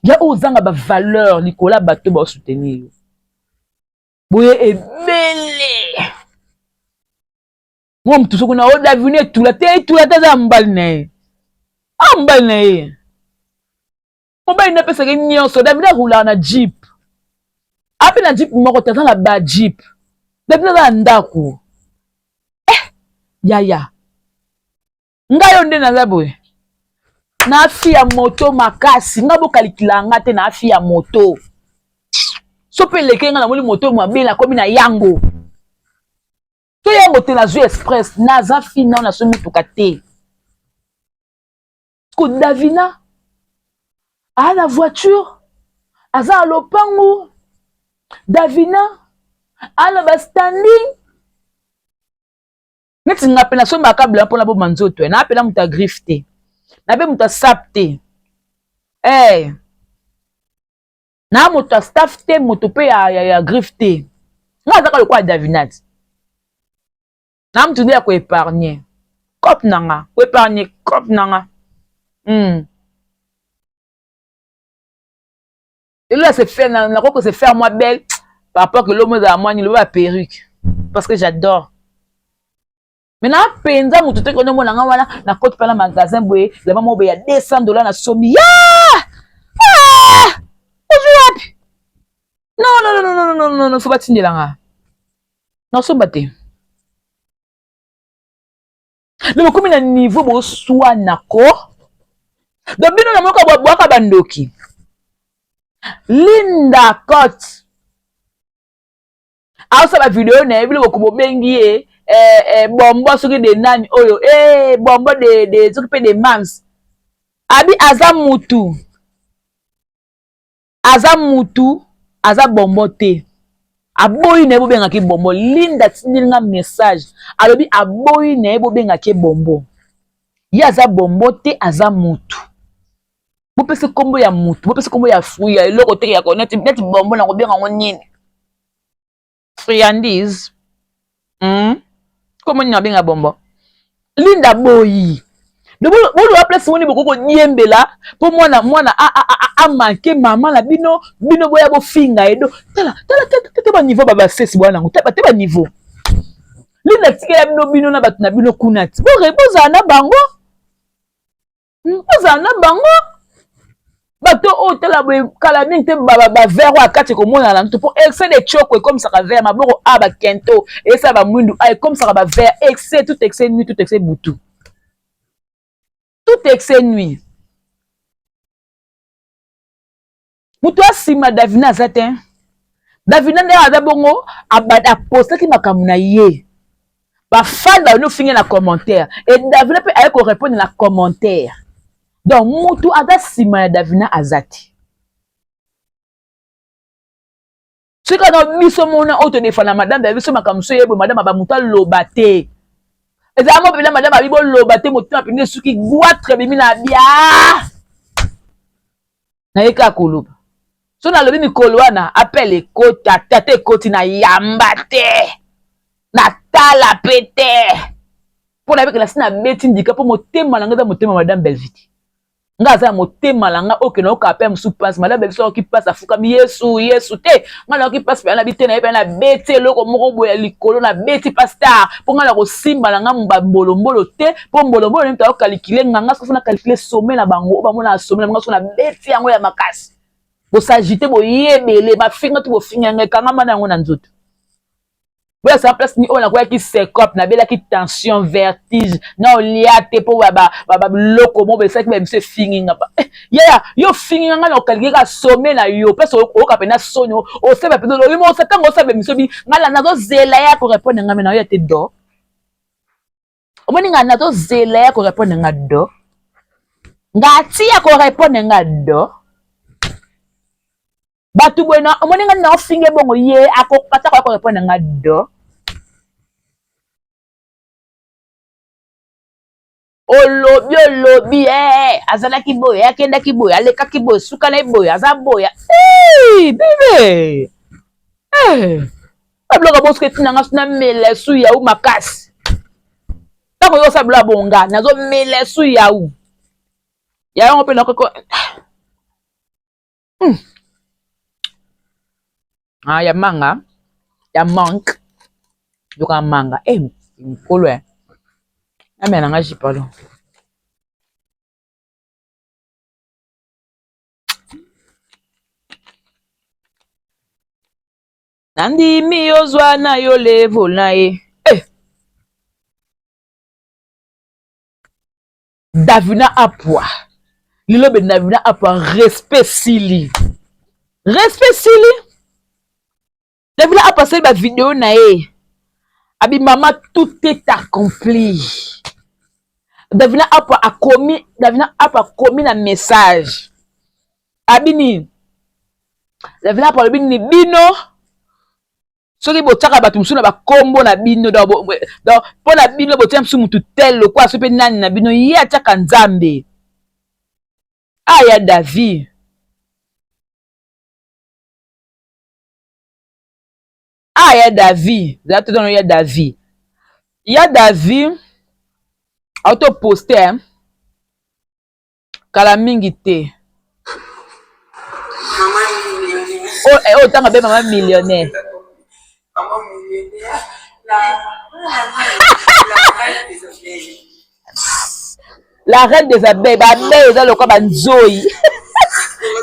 ya oyo ozanga bavaleur likolo ya bato baosoutenir yo boye ebele. Mwa motu soki na oyo Davina etula te, etula te, aza ya mobali na ye, a mobali na ye, mobali nde apesaki nyonso. Davina arulaka na jeep, ape na jeep moko te, aza na ba jeep. Davina aza na ndako. Yaya, ngai oyo nde naza boye na fi ya moto makasi. Ngai bokalikila nga te na fi ya moto. So mpe eleke ngai, namoni moto mabe, nakomi na yango to yango te, nazwi express, naza fi nao, nasomi motuka te. Ko Davina aa na voiture, aza na lopangu. Davina aa na bastanding neti nga mpe nasombaka bilamba mpona boma nzoto. Naa mpena moto ya griffe te, na mpe moto ya sap te, na moto ya staff te, moto mpe ya griffe te. Nga azaka lokola Davinat na motu nde ya koépargner cope na nga, koépargner cope na nga. Lelo se faire, nakoki se faire moi belle par rapport que lomo ezala mwa nini, lobo ya perruque, parce que j'adore. Mais na mpenza motu te kono mona nga wana nakoti mpe na magasin boye, elamba moko boye ya 200 $, nasombi ya. Ah! Ozwi wapi? Non, non, non, non, non, non, non, faut batindela nga, nasomba te. Donc bokomi na niveau boswana ko. Donc bino na moko bwaka bandoki. Linda Cote aosala video na ye, bino boko bobengi ye bombo soki de nani oyo, bombo de soki mpe de mams. Abi aza mutu, aza mutu, aza bonbon te. Aboyi na ye bobengaki bonbon. Linda atindeli nga message, alobi aboyi na ye bobengaki ye bonbon. Ye aza bonbon te, aza mutu. Bopesa kombo ya mutu, bopesa kombo ya fruit, ya eloko te ya ko neti neti bonbon na kobenga ngo nini? Friandise. Kombo nini abenga bonbon? Linda boyi. Boloba place moni bokoki kodiembela mpo mwana mwana amanke mama na bino, bino boya bofinga ye. Do tala tala tala ba niveau ba basesi bwana yango te ba niveau. Linda tikela bino bino na bato na bino kuna ti bore bozala na bango, bozala na bango bato oyo tala boye kala mingi te bavere oyo akati ekomonana na nto mpo excès de choko ekomisaka vere maboko a bakento esala bamwindu a ekomisaka bavere excès tout excès nuit tout excès butu tout excès nuit. Moto ya nsima Davina aza te. Davina nde aza bongo apostaki makambo na ye, bafan babandi ofinge na commentaire e Davina mpe aye korépondre na commentaire. Donc moto aza nsima ya Davina aza te. Soki kaka biso mona oyo todefana madame ya biso makambo so yebwe madame ba moto aloba te, ezala mo mpena madame abi boloba te, motema mpenza esuki goitre ebimi na bia naye kaka koloba. So nalobi mikolo wana appel ekota tata ekoti na yamba te, natala pe te mpo nayebeke nasi nabeti ndika mpo motema na ngai eza motema madame Belvite. Nga aza ya motema na nga oyo nayoka pe mosusu mpasi. Madame Belvite ayoki mpasi, afukami Yesu Yesu te. Nga nayoki mpasi mpe nabi te, nayebi nabeti eloko moko boye ya likolo, nabeti pastar mpo nga nakosimba na nga bambolombolo te, mpo mbolombolo nde moto ayokalikile nga, nga soki nakalikile sommet na bango oyo bamona sommet na bango, soki nabeti yango ya makasi, bosagite boyebele mafinga to bofinga nga ekangama na yango na nzoto. Boya sa place ni oyo nakweyaki syncope, nabelaki tension, vertige, na olia te mpo biloko moko esalaki ba biso efingi nga. Yaya yo ofingi nga, nga na okalike kaka sommet na yo place oyoka mpenza soni, oseba mpenza olobi mosa ntango osala biso bi nga nazozela ya korepondre nga me na yo te do. Omoni nga nazozela ya korepondre nga do, nga ati ya korepondre nga do. Bato boye na omoni nga na ofinge bongo ye akokata koya korepondre nga do. Olobi olobi azalaki boye, akendaki boye, alekaki boye, suka na ye boye, aza boye. Bebe babiloko bosuka etina nga na mela su yau makasi. Ntango yo osala biloko bonga nazomela su yau ya yango mpe nakoko. Ah, ya manga ya manque yoka manga mokolo ya namela nanga jus pardon. Nandimi ozwa na yo level na ye. Davina Apwa lelo be Davina Apwa respect sili, respect sili. Davina Apwa asali ba video na ye abi mama tout est accompli. Davina Apwa akomi, Davina Apwa akomi na message abi nini? Davina Apwa alobi nini? Bino soki botiaka bato mosusu na bakombo na bino, donc mpo na bino botia mosusu mutu tel lokola soki mpe nani na bino, ye atiaka Nzambe. Ah ya David, ah ya David, zala totano ya David, ya David auto poste hein? Kala mingi te oyo otanga be mama millionnaire. La reine des abeilles, ba abeilles eza lokola ba nzoyi.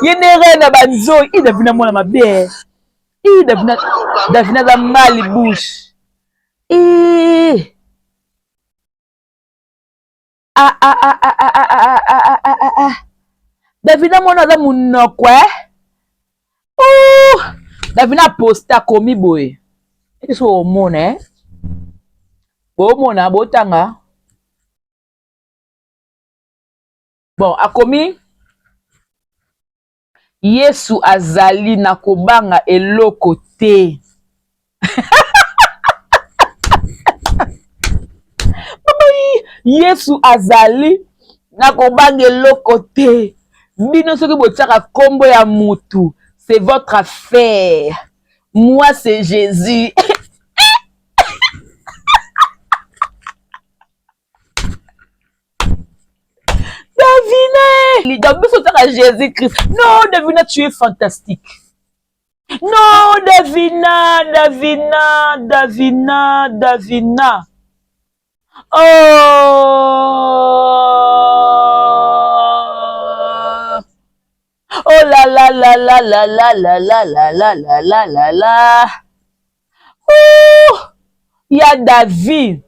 Ye nde reine ya ba nzoyi. Ih Davina mwana mabe. Ih Davina, Davina aza mali bouche. Ih. Ah ah ah ah ah ah ah ah ah ah ah. Davina mwana aza munoko eh. Ouh! Davina posta akomi boye. Ete so omona eh. Bomona botanga. Bon, akomi Yesu azali na kobanga eloko te. Yesu azali na kobanga eloko te. Bino soki botiaka kombo ya mutu, c'est votre affaire. Moi c'est Jésus. Davina donc biso otaka Jésus Christ. Non Davina tu es fantastique. Non Davina Davina Davina Davina. Oh Oh la la la la la la la la la la la la la la. Ouh! Ya David.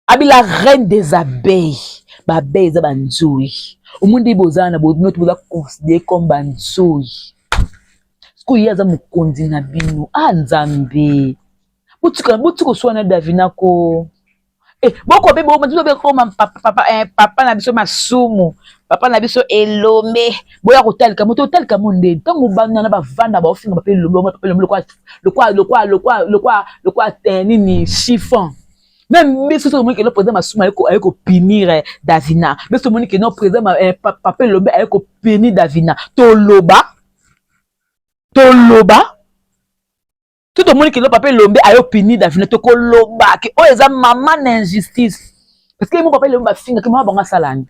Abi la reine des abeilles. Ba abeilles eza ba nzoyi. Omoni nde boza na bino boza considéré comme ba nzoyi. Sikoyo ye aza mokonzi na bino. Ah Nzambe. Botika botika koswana Davina ko. Eh, boko be bo be koma papa papa eh, papa na biso masumu papa na biso elombe boya kotalika moto otalika mo nde ntango bana na bavanda baofinga papa elombe papa elombe lokwa lokwa lokwa lokwa lokwa lokwa eh, nini chiffon même biso tomoni ke no président masumu aye kopinir eh, davina biso tomoni ke no président eh, papa elombe aye kopinir davina toloba toloba to tomoni ke no papa elombe ayo pini davina tokoloba ke oyo eza mama na injustice parce que mo papa elombe bafingaki mama bango asala nini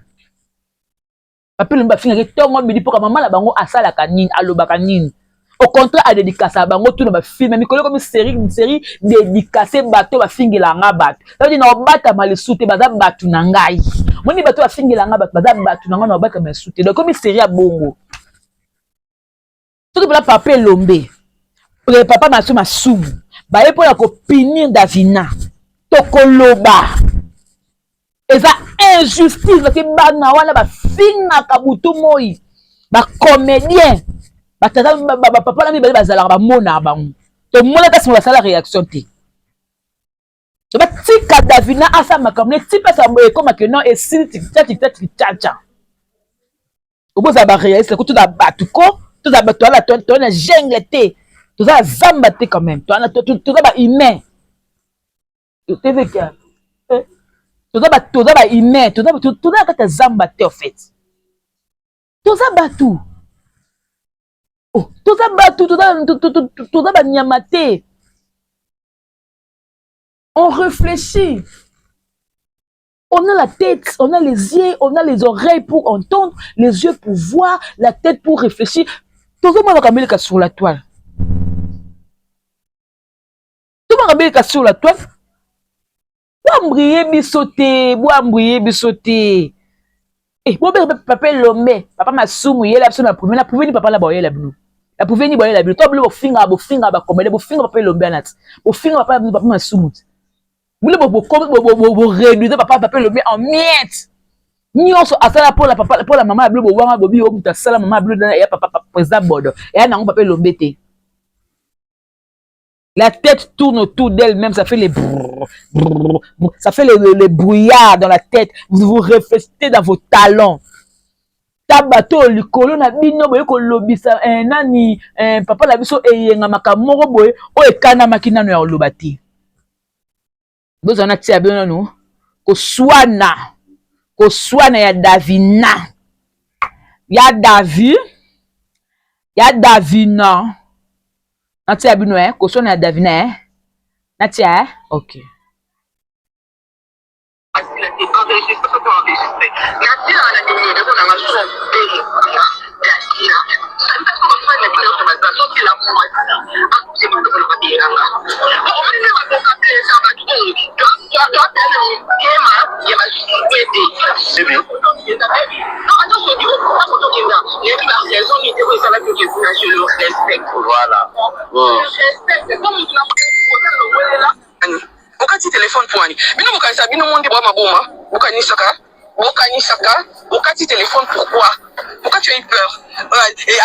papa elombe bafingaki ntongo midi mpoka mama na bango asalaka nini alobaka nini au contraire adedikasa bango tuna bafilme mikolo ekomi série série dédicace bato bafingela nga bato ça veut dire na obatama lisusu te baza bato na ngai moni bato bafingela nga bato baza bato na ngai na obatama lisusu te donc ekomi série ya bongo soki mpona papa elombe papa maso masumu baye mpona kopinir davina tokoloba eza injustice parce bana wana bafingaka butu moi bacomédien batata bapapa na mibale bazalaka bamonaka bango tomona kasi basala réaction te batika davina asala makambo ne ti mpesa ekoma ke non esili tikita tikita tikita okozala ba réaliste ko toza bato ko toza bato toza toza na jungle te toza na zamba te quand même toza toza ba humain tvk eh, toza ba toza ba humain toza toza na kati ya zamba te en fait toza bato oh, toza bato toza toza banyama te on réfléchit. On a la tête, on a les yeux, on a les oreilles pour entendre, les yeux pour voir, la tête pour réfléchir. Tozomona makambo sur la toile. Tozomona makambo sur la toile. Boambrie biso te, boambrie biso te. Eh, bobenga papa Elombe, papa Masumu yela biso na prouve, na prouve ni papa na boyela bino. Na prouve ni boyela bino. To bino bofinga, bofinga ba komele, bofinga papa Elombe anati. Bofinga papa papa Masumu. Bino boréduise papa papa Elombe en miettes. Nyonso asala mpo na papa mpo na mama ya bino bowanga bobi yo moto asala mama ya bino ya papa président Bodo. Ya nango papa Elombe te. La tête tourne autour d'elle-même, ça fait les brrr, brrr, brrr, ça fait les brouillards dans la tête. Vous vous réfléchissez dans vos talons. Ta bato likolo na bino boye kolobisa eh, nani eh, papa na biso eyenga makambo moko boye oyo ekanamaki nano ya koloba te. Bozala na tia bino nano koswana koswana ya Davina ya Davi ya Davina natia bino eh koswana ya Davina eh natia eh okay. Okati telefone poani bino bokanisa bino monde bwa maboma bokanisaka bokanisaka okati telefone pourquoi pourquoi tu as eu peur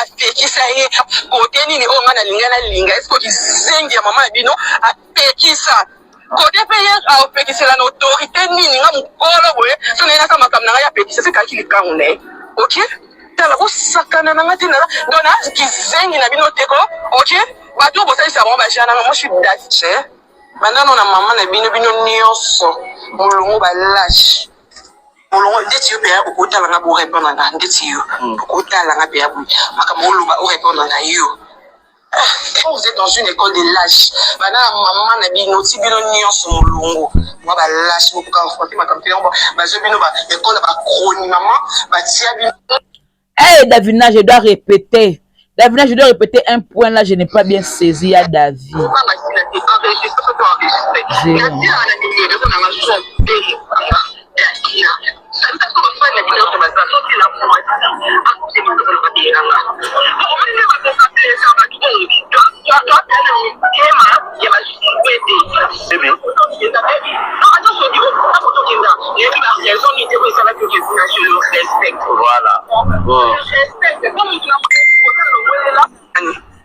apekisa ye kote nini oyo ngai nalinga nalinga eske kizengi ya mama ya bino apekisa. Kote mpe ye apekisela na autorité nini? Nga mokolo boye, so naye nasa makambo na ngai, apekisa se kaki likangu na ye. Ok, tala, bosakana na nga te. Donc na kizengi na bino te ko. Ok, bato oyo bosalisa bango bajana nga, moi je suis dache bandano na mama na bino, bino nyonso molongo balâche, molongo ndeti yo mpe okotala nga, borépondre nga ndeti yo okotala nga mpe ya boye, makambo oloba, orépondre nga yo. Vous êtes dans une école de lâche, bana ya mama na bino, ti bino nyonso molongo mwa balâche, bokoka affronter makambo te. Yango bazwa bino ba école ya bachroni, mama batia bino. Hey Davina, je dois répéter. Davina, je dois répéter un point là, je n'ai pas bien saisi à David. Zéro. Voilà. Bon.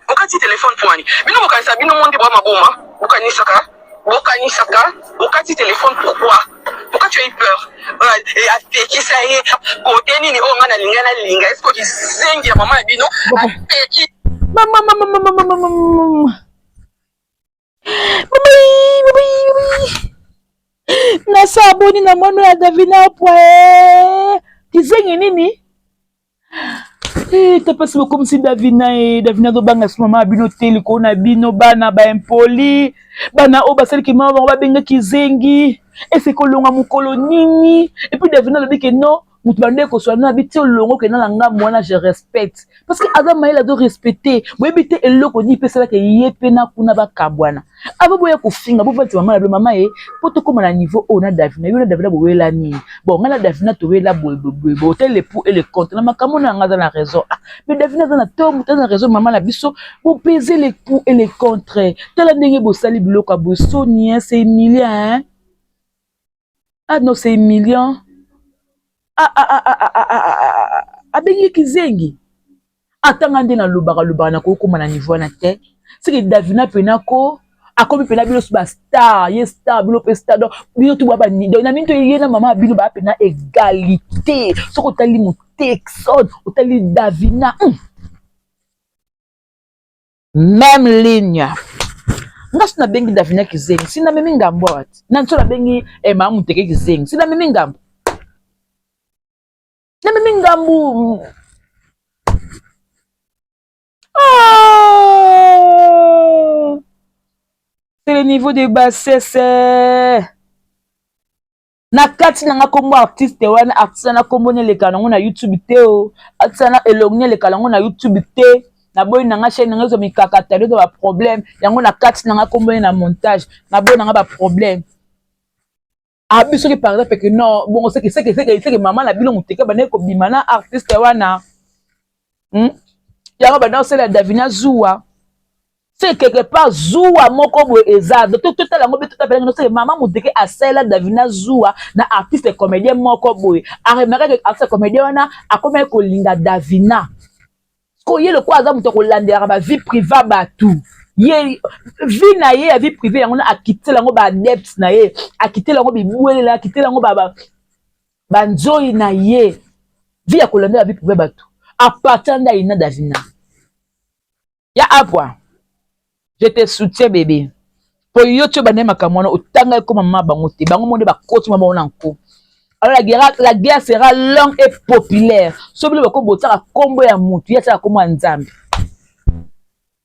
Okati telefone poani? Bino bokanisa bino mo nde bwa maboma. Bokanisaka, bokanisaka okati telefone pourquoi? Pourquoi tu as eu peur? Apekisa ye kote nini oyo nga nalinga, nalinga est-ce kizengi ya mama ya bino apeki? Mama, mama, mama, mama, mama, mama. Mama, mama, mama. Nasa aboni na mwana ya Davina pwa kizengi nini? Eh, tapasi bokomisi Davina e Davina azobanga so mama ya bino te likolo na bino bana baimpoli, bana oyo basaliki mama bango babengaki zengi. Ese kolonga mokolo nini? Et puis Davina alobi ke non, moto bande koswana na bi ti olongo okenda na ngambo wana, je respecte parce que aza mayele, azo respecte. Boyebi te eloko nini mpe esalaka ye mpe na kuna bakabwana. Ava boya kofinga, bovandisa mama na bino, mama ye, mpo tokóma na niveau oyo na Davina. Yo na Davina bowela nini? Bon, ngai na Davina towela boyeboye, bote le pour et le contre na makambo na yanga. Aza na raison. Ah, mais Davina aza na to, moto aza na raison. Mama na biso, bopese le pour et le contre. Tala ndenge bosali biloko ya boye, soni. C'est humiliant, hein? Ah non, c'est humiliant. Ah, ah, ah, ah, ah, ah, ah, ah, abengi kizengi. Atanga nde nalobaka lobaka, na kokóma na niveau wana te. Seke Davina mpena ko akomi mpena bino so bastar, ye star, bino mpe star. Donc bino to baba, donc na mingi to ye na mama ya bino baa mpena égalité. Soki otali Motexon, otali Davina, Même ligne. Nga so nabengi Davina kizengi, si namemi ngambo awa ti na so nabengi mama Moteke kizengi, si namemi ngambo, namemi ngambu. Oh! C'est le niveau de bassesse. Na kati na nga kombo artiste wana, artiste wana kombo neleka nango na YouTube te. O artiste wana elongi neleka nango na YouTube te. Naboyi na nga chaîne na nga ezwa mikakatano, ezwa baproblème. Yango na kati na nga kombo ye na montage, naboyi na nga baproblème. Abi soki par exemple ke non, bongo seke seke seke seke mama na bino Moteke bandeki kobima na artiste wana, Yango banda osala Davina zuwa, c'est quelque part zuwa moko boye eza. Totala yango mpe totala yango. Seke mama Moteke asalela Davina zuwa na artiste comédien moko boye. Aremarquer artiste comédien wana akomaki kolinga Davina. Ko ye lokola aza moto akolandelaka bavie privée bato, ye vie na ye ya vie privée yango na akitela yango baadepte na ye, akitela yango bibwelela, akitela yango banzoi na ye, vie ya kolandela vie privée bato. À partir nde ayina Davina ya apwa. Je te soutiens, bébé, po yo ti obanda makambo wana, otanga ekoma mama bango te, bango mo nde bakoti ma bango na nko. Alors la guerre sera longue et populaire. So bino bako botiaka nkombo ya mutu, ye atiaka nkombo ya Nzambe.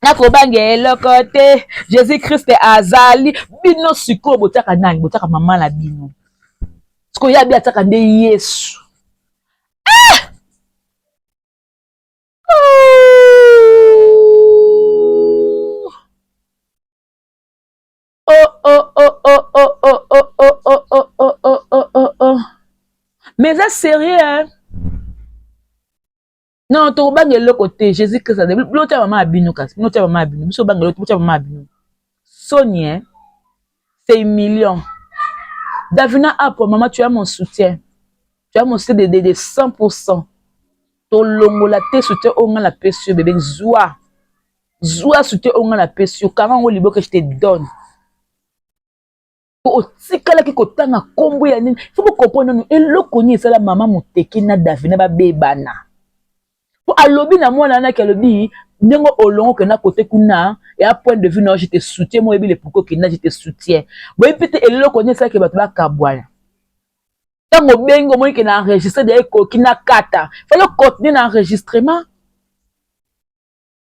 Nakobanga eloko te, Jésus Christ azali. Bino sikoyo botiaka nani? Botiaka mama na bino. Sikoyo ye abi atiaka nde Yesu. Ah! Oh, oh, oh, oh, oh, oh, oh, oh, oh, oh, oh, oh, oh, oh, oh. Mais eza sérieux, hein? Non, tokobanga eloko te, Jésus Christ azali. Bino tia mama ya bino, kasi bino tia mama ya bino, biso obanga eloko te. Botia mama ya bino, soni, hein? C'est humiliant. Davina Apo, mama, tu as mon soutien, tu as mon soutien de 100%. Tolongola te soutien oyo nga napesi yo, bébé. Zwa, zwa soutien oyo nga napesi yo, kanga yango liboke, je te donne. Po otikalaki kotanga kombo ya nini? Faut bo comprendre nanu eloko nini esala mama Muteke na Davina babebana. Po alobi na mwana wana ke alobi ndenge olongo okenda kote kuna ya point de vue na yo je te soutiens moi oyebi le pourquoi okenda je te soutiens. Boyebi pe te eloko nini esalaki bato bakabwana. Ntango obengi omoni ke na enregistre deja ekoki na kata. Fallait continuer na enregistrement.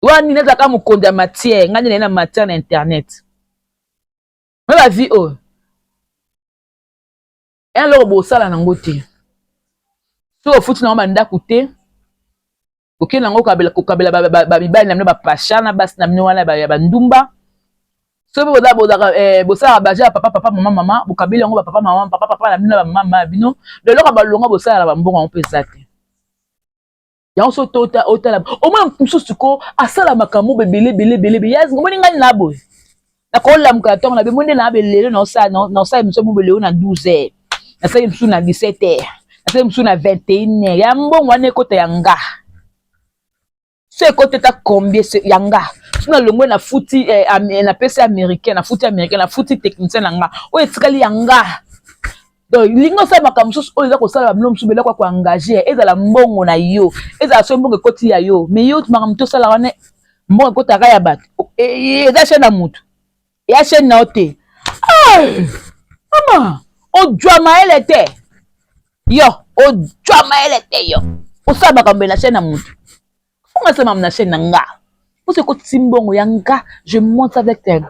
Wana nini ezalaka mokonzi ya matière ngai nde naye na matière na internet. Me ba vie oyo eloko bosala nango te soki ofuti nango bandako te okende nango kokabela bamibali na bino bapasha na basi na bino wana ya bandumba soki mpe eh, bosalaka baje ya papa papa mama mama bokabeli yango bapapa mama papa papa na bino na bamama na bino leloko balonga bosalaka bambongo yango mpe eza te. Yango so tota otala omona mosusu ko asala makambo ebele ebele ebele ebele yazi omoni ngai na boye nakolamuka na ntongo na bemo nde na belelo naosala naosala émission mo belelo na 12 heures nasali mosusu na 17 heures nasali mosusu na 21 heures ya mbongo wana ekota ya nga so ekota eta combien ya nga so nalongwe nafuti eh, napesi américain nafuti américain nafuti technicien na nga oyo etikali ya nga. Donc linga osala makambo mosusu oyo eza kosala bamilo mosusu beloko ya koengage ezala mbongo na yo ezala soki mbongo ekoti ya yo mais yo makambo tosala wana mbongo ekotaka ya bato e, e, eza chaîne ya motu ya chaîne na yo te mama ojwa mayele te yo ojwa mayele te yo osala makambo na chaîne ya motu fonga asala makambo na chaîne na nga mposo ekotisi mbongo ya nga je monte avec euh,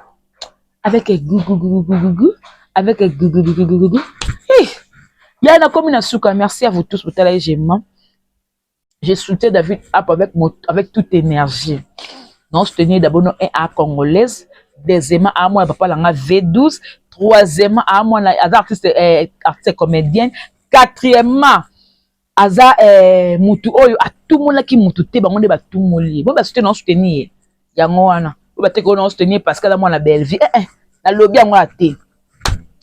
avec euh, gugugugugugu avec euh, gugugugugugu eh, ya nakomi na suka. Merci à vous tous botala ye jema je soutiens David App avec, mon, avec toute énergie. Non, soutenir d'abord non, un A congolaise, deuxièmement à moi papa langa V12, troisièmement à moi artiste artiste comédienne, quatrièmement aza eh, mutu oyo atumolaki mutu te bango nde batumoli ye bo basute na soutenir ye yango wana oyo bateki oyo na soutenir parce que aza mwana Bellevue eh, eh, nalobi yango ya te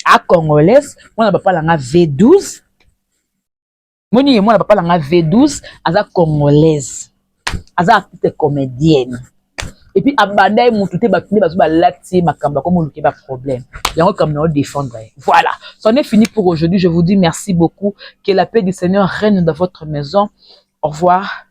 a congolaise mwana papa langa V12 moni ye mwana papa langa V12 aza congolaise aza artiste comédienne et puis abanda ye mutu te bato nde bazo balati ye makambo akomi oluki ba problème yango comme na défendre ye. Voilà, c'en est fini pour aujourd'hui. Je vous dis merci beaucoup, que la paix du Seigneur règne dans votre maison. Au revoir.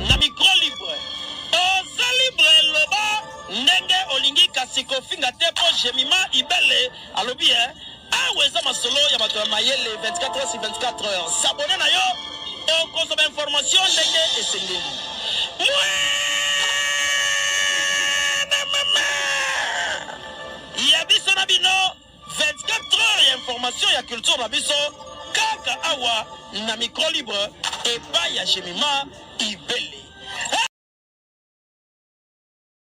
Na micro libre oza libre loba ndenge olingi kasi kofinga te po Jemima Ibele alobi eh awa eza masolo ya bato ya mayele 24 heures sur 24 heures s'abonner na yo okozwa ba information ndenge esengeli. Mwana mama ya biso na bino 24 heures ya information ya culture na biso kaka awa na micro libre epai ya Jemima Ibele.